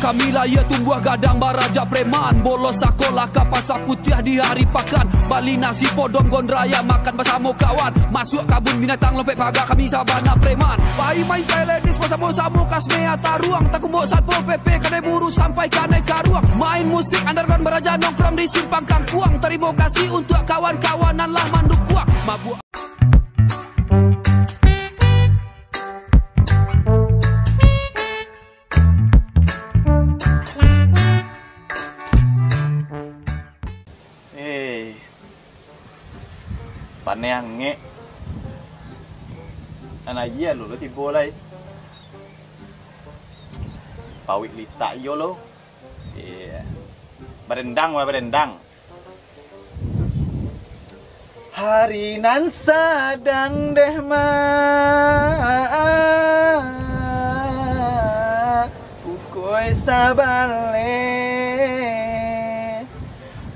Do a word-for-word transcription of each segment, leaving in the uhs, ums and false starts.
Kami lahia tumbuah gadang baraja preman. Bolos sakolah ka Pasar Putiah di hari pakan. Bali nasi podom gondraya makan basamo kawan. Masuak kabun binatang lompek paga kami sabana preman. Pai main tenis basamo-samo kasmea taruang. Takumbok satpol P P kanai buru sampai kanai karuang. Main musik underground baraja nongkrong di simpang kangkuang. Tarimo kasih untuak kawan-kawan nan lah mandukuang. Mabuk. Eh, paneh angek. Nan aia lo, lo tibo lai. Pawik litak iyo lo. Iya. Barendang, wah, barendang. Hari nan sadang deh ma, pukoi sabaleh.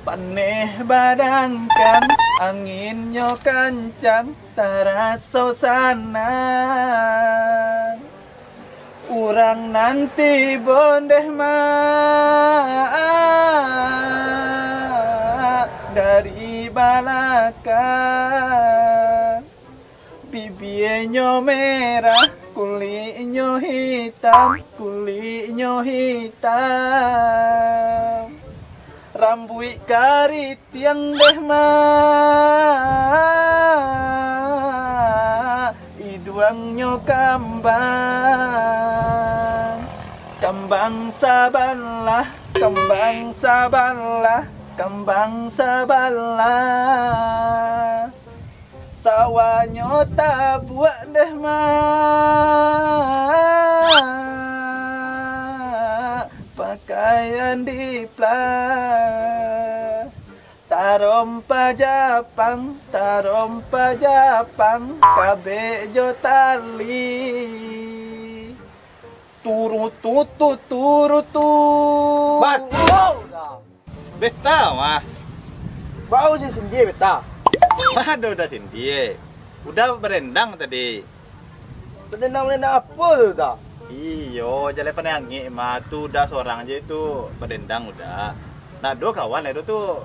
Paneh badangkan, anginnyo kancang, taraso sanang. Urang nan tibo deh ma dari balakang. Bibienyo merah, kuliknyo hitam, kuliknyo hitam. Rambuik kariting deh ma, iduangnyo kambang. Kambang sabalah, kambang sabalah, kambang sabalah. Sawahnyo tabuak deh ma, pakaian diplah. Tarompa Japang, tarompa Japang, kabek jo tali. Turututu, turutu. Batua, Uda. Beta mah. Bau si sendie, Beta. Mah ado Uda sendie. Uda barendang tadi. Barendang-barendang apo tu, Uda? Iyo, jaleh paneh angek mah. Tu Uda sorang je tu barendang Uda. Ndak ado kawan lai tu.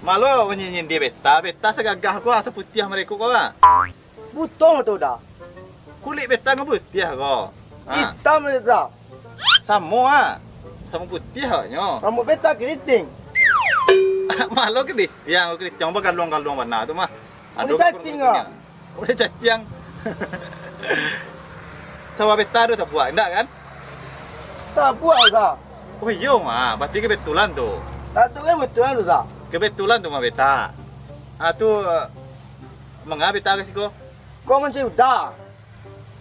Malu manyindia Beta. Beta sagagah ko, saputiah mareko ko, ah. Buto tu, Da. Kulik Beta ngan putiah ko. Ha. Itam, Da. Samo, ha. Samo putiah awaknyo. Rambut Beta keriting. Malo keriting, yang keriting bagaluang-galuang bana tu mah. Ado cacing, kurung-kurungnyo. Ado cacing. Sawah Beta tu tabuak, indak kan? Tabuak, Da. Oh iyo mah, berarti kebetulan tu. Tak tu kebetulan tu, Da. Kebetulan tu mah Beta. Ah tu, manga Beta ka siko? Ko mancari Uda.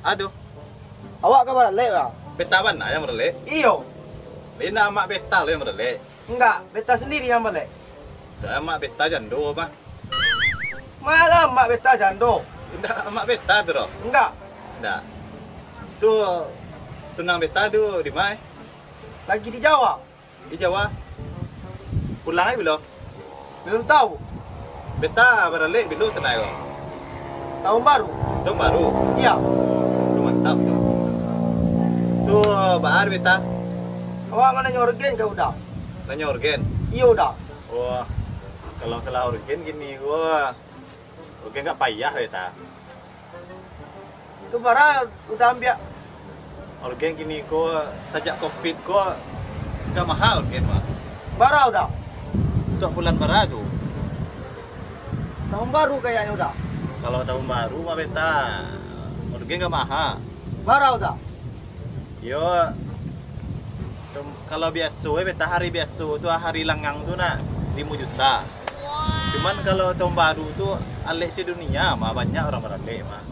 Aduh. Awak ka baralek, Da? Beta bana yang baralek? Iyo. Indak amak Beta lo yang baralek? Indak, Beta sendiri yang baralek. Soalnyo amak Beta jando, mah. Malah amak Beta jando. Indak amak Beta tu doh? Indak. Indak. Tu tunang Beta tu di ma? Lagi di Jawa. Di Jawa. Pulang ai bilo? Belum tahu. Beta baralek bilo tanai ko? Tahun baru. Tahun baru? Iya. Tu mantap tu. Tu baa Beta? Awak mananyo orgen ka Uda? Nanyo orgen? Iyo, Da. Wah, kalau masalah orgen kini ko, orgen agak payah Beta. Tu bara Uda ambiak? Orgen kini ko, sajak covid ko, agak maha orgen mah. Bara Uda? Untuak bulan bara tu? Tahun baru kayaknyo, Da. Kalau tahun baru mah Beta, orgen agak maha. Bara Uda? Yo, Tem-, kalau biaso, eh, Beta, hari biaso tu, hari langang tu nak limo juta. Cuman kalau tahun baru tu, alek sedunia mah, banyak urang baralek mah.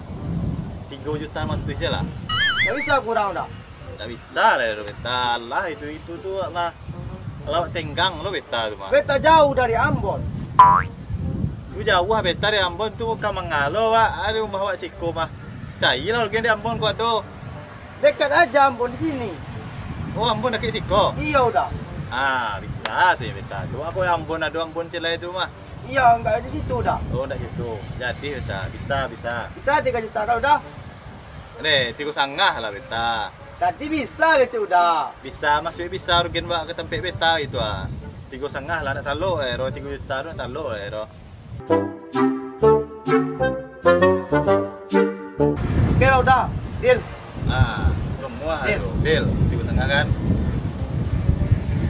Tigo juta matuih je lah. Ndak bisa kurang, Da? Ndak bisa lah, Beta. Alah, itu, itu tu lah. Lawak tenggang lo Beta tu mah. Beta jauh dari Ambon. Tu jauah Beta dari Ambon tu, ka manga lo awak. Aduh, rumah awak siko mah. Cailah urang di Ambon ko ado. Dekat aja Ambon di sini. Oh, Ambon dakek siko? Iyo, Da. Ah, bisa tu yo Beta. Tu apo Ambon ado Ambon cilai tu mah. Iyo, ndak di situ, Da. Oh, ndak situ. Jadi Beta, bisa, bisa. Bisa tigo juta kalau, Da. Deh, tigo sangah lah beta. Tadi bisa kecek Uda. Bisa, masuak bisa, rugian bak ka tampek beta itu ah. Tigo sangah lah, nak talok eh, ro, tigo juta tu nak talok eh, ro. Oke lah, Uda. Deal. Ah, semua Deal. Aduh, deal. Tigo sangah kan?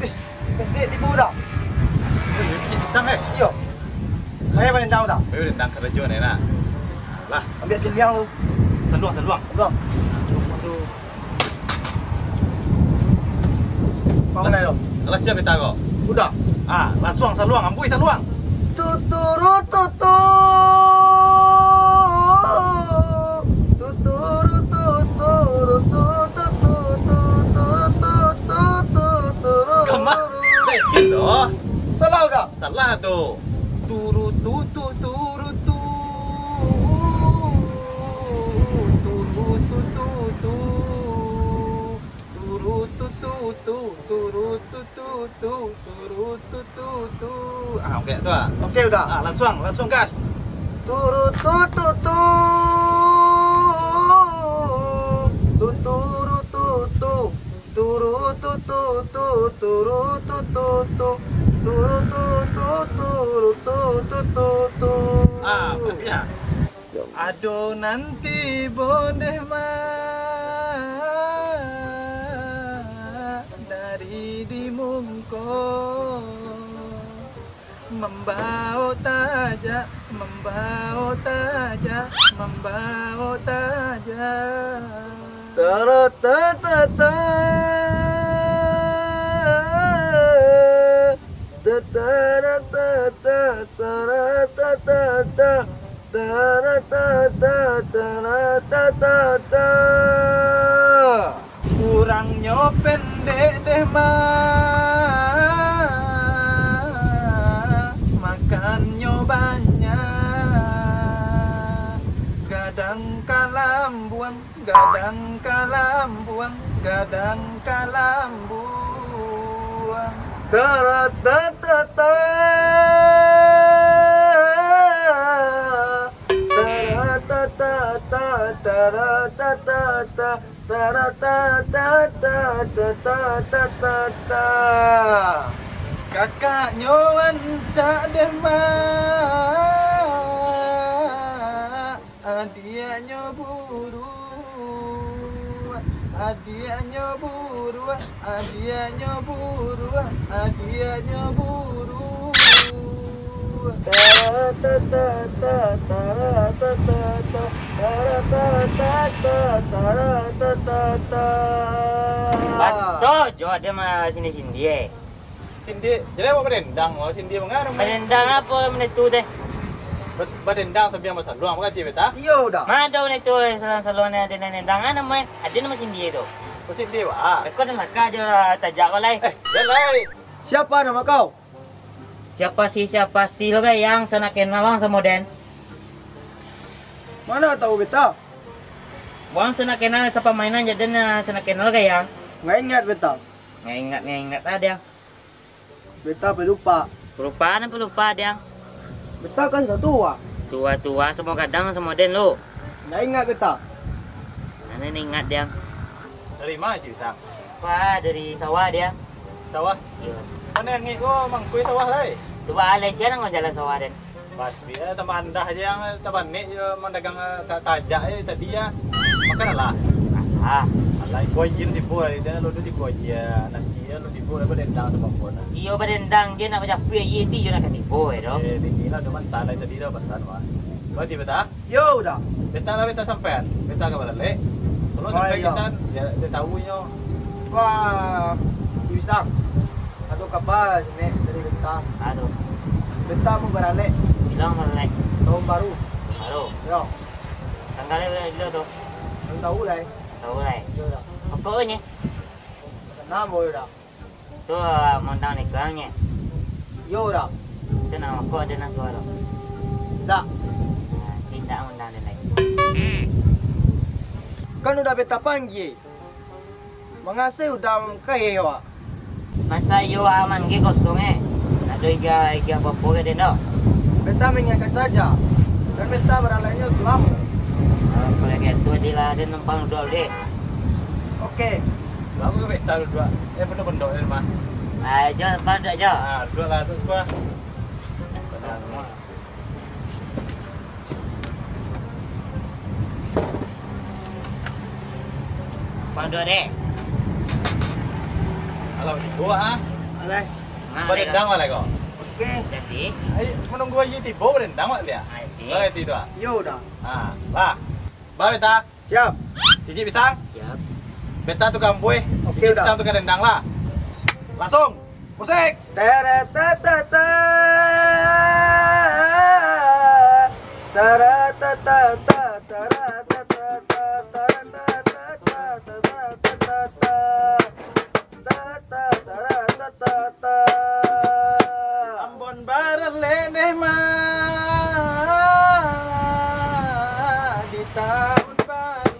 Ih, pendek tibo, Uda. Oh, iyo, kecek pisang eh. Iyo. Ayo, main dendang, Uda. Ayo, dendang karajo ni nak. Lah. Ambiak siliang tu. Saluang, saluang. Saluang. Saluang tu. Bang, mana tu? Alah, siap kita ko. Uda. Ah, lansuang saluang, ambuih saluang. Tuturu tutu. Tuturu tutu, tuturu tutu, tuturu tutu, tuturu. Kama? Eh, gilo. Salah, Uda. Salah tu. Turu tu tu turu tu. Turu tu tu tu. Turu tu tu tu. Turu tu tu tu. Turu tu tu tu. Ah, oke tu ah. Oke, Uda. Ah, lansuang, lansuang gas. Turu tu tu tu. Tuturu tutu. Turu tu tu tu, turu tu tu tu, turu tu tu, turu tu tu tu tu. Ah, bagus. Ado nan tibo deh, Mak, dari di mungko. Mambaok tajak, mambaok tajak, mambaok tajak. Taratatata. Tataratata, taratatata, taratata, taratatata. Urangnyo pendek deh, Mak, makannyo banyak. Gadang kalambuang, gadang kalambuang, gadang kalambuang. Taratatata. Taratatata, taratatata, taratatata, tatatatata. Kakaknyo rancak deh, Mak, adiaknyo buruak, adiaknyo buruak, adiaknyo buruak, adiaknyo buruak. Taratatata, taratatata, taratatata, taratatata. Batua jo ado ma-, sindi-sindi, eh. Sindi, jadi awak badendang, awak sindi manga? Badendang apo bana tu teh? Ba-, badendang sambiang basaluang, apo kecek beta? Iyo, Uda. Ma ado bana tu, eh, saluang-saluang ni ado nan dendang, ah, namo, eh? Ado namo sindi tu. Oh, sindi, wah. Ko den laka jo tajak ko lai. Eh, jan lai. Siapa nama kau? Siapa sih, siapa sih lo, Gayang, sa ndak kenal ang samo den. Mana tahu beta? Wang sa ndak kenal, sapamainan jo den, ah, sa ndak kenal, Gayang. Nggak ingat beta. Nggak ingat, nggak ingat, ah, Diang. Beta pelupa. Pelupa, nan pelupa, Diang. Beta kan sudah tua. Tua-tua, samo gadang, samo den lo. Ndak ingat beta. Mana ndak ingat, Diang? Dari ma, Cik Pisang? Wah, dari sawah, Diang. Sawah? Iyo. Mano angek ko mangkui sawah lai? Tu baa lai, sia nan manjalan sawah, den. Pasti, eh, tambah andah je yang tabanek je mandagang, eh, ta-, tajak je tadi ya. Makan alah. Ah. Alah, iko aji tibo, eh, dia lalu di ko aji, eh, nasi, eh, lalu tibo, eh, badendang sabangkun, eh. Iyo, badendang je nak bajapuik aji ti, iyo nak katibo, eh, doh. Eh, bini lah, cuma tak lai tadi dah, pesan, wah. Berarti betah? Yo, Uda. Beta lah, beta sampean. Beta ka baralek. Kalau Oh, sampai iyo. Kisan, ya, dia tahu nyo. Wah, Kisan. Ado kaba, Nek, dari beta. Ado. Beta mau baralek. Bilang baralek. Tahun baru. Tahun baru. Yo. Tanggal berapa bilo tu? Belum tahu lah, eh. Tahu lah, eh. Yo, Uda. Apa ni? Tenang, boy, Uda. Tu, ah, maundang nikahnyo? Iyo, Uda. Tu nan mangko ado nan tuo tu? Indak. Ah, indak maundang den lai. Kan Uda beta panggia. Mangasuih Uda mangkaia awak. Masa iyo awak manggia kosong, eh? Ado iga-iga apo-apo ka den tu? Beta maingatkan saja. Kan beta baraleknyo tu lamo. Ah, kalau gitu, Dek lah, den numpang duduak, Dek. Oke. Lamo ka beta duduak. Eh, pondok-pondok di rumah. Ah, jo, numpang duduak jo. Ah, duduak lah, tu suko. Tenang. Numpang duduak, Dek. Alah, tibo, ah. Alah. Nah, barendang lah ko. Oke. Jadi? Ai, manunggu aji tibo, barendang lah dia. Ah, jadi? Lah, itu, ah. Yo, dah. Ah, lah. Ba, beta. Siap. Cicik pisang. Siap. Beta tukang buih. Oke, cicik udah. Pisang tukang rendang lah. Langsung. Musik. Taratatata. Taratatata, taratatata, taratatata, taratatata. Ambon baralek deh, Mak, di tahun baru.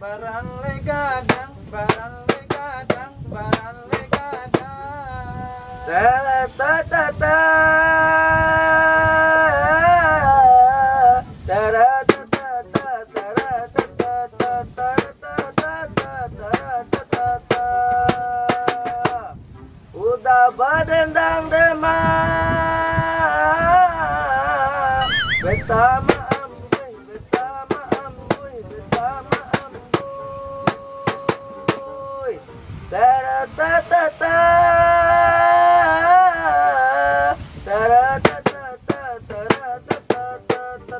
Baralek gadang, baralek gadang, baralek gadang. Taratatata. Taratatata, taratatata, taratatata, taratatata. Udah badendang deh, Mak. Beta maambuih, beta maambuih, beta maambuih. Taratatata. Taratatata, taratatata,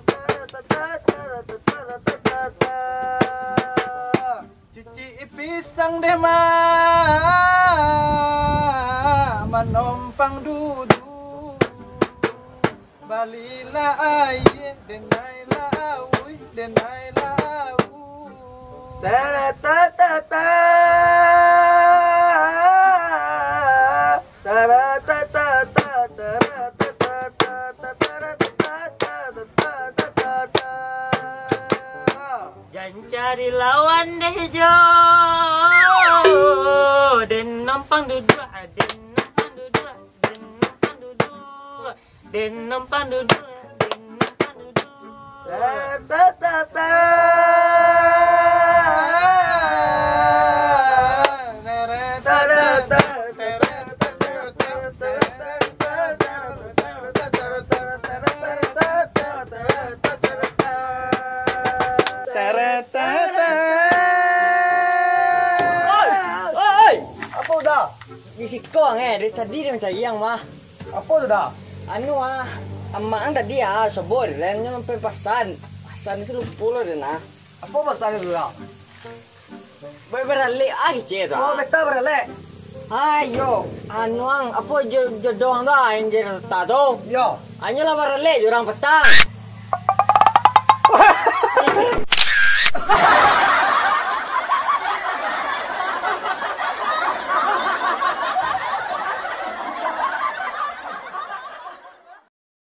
taratatata, taratatata. Cicik pisang deh, Mak, manompang duduak. Balilah aia, denai lah auih, denai lah auih. Taratatata. Taratatata, taratatata, taratatata, taratatata. Jan cari lawan deh jo. Den numpang duduak, den numpang duduak, den numpang duduak. Den numpang duduak, den numpang duduak. Ta, ta, ta, ta. Ta, ta, ta, ta. Oi, oi, oi. Apo, Da? Di siko ang, eh, dari tadi den mancari ang mah. Apo tu, Da? Anu ah, amak ang tadi ah, sobor, lainnyo mampek pasan. Pasan tu lupo lo den ah. Apo pasan tu, Da? Ba-, baralek ah kecek tu. Oh, ah. Beta baralek. Ayo, anu ang, apo jo-, jodoh ang tu ah, yang jadi reta tu? Yo. Anyo lah baralek jo urang patang.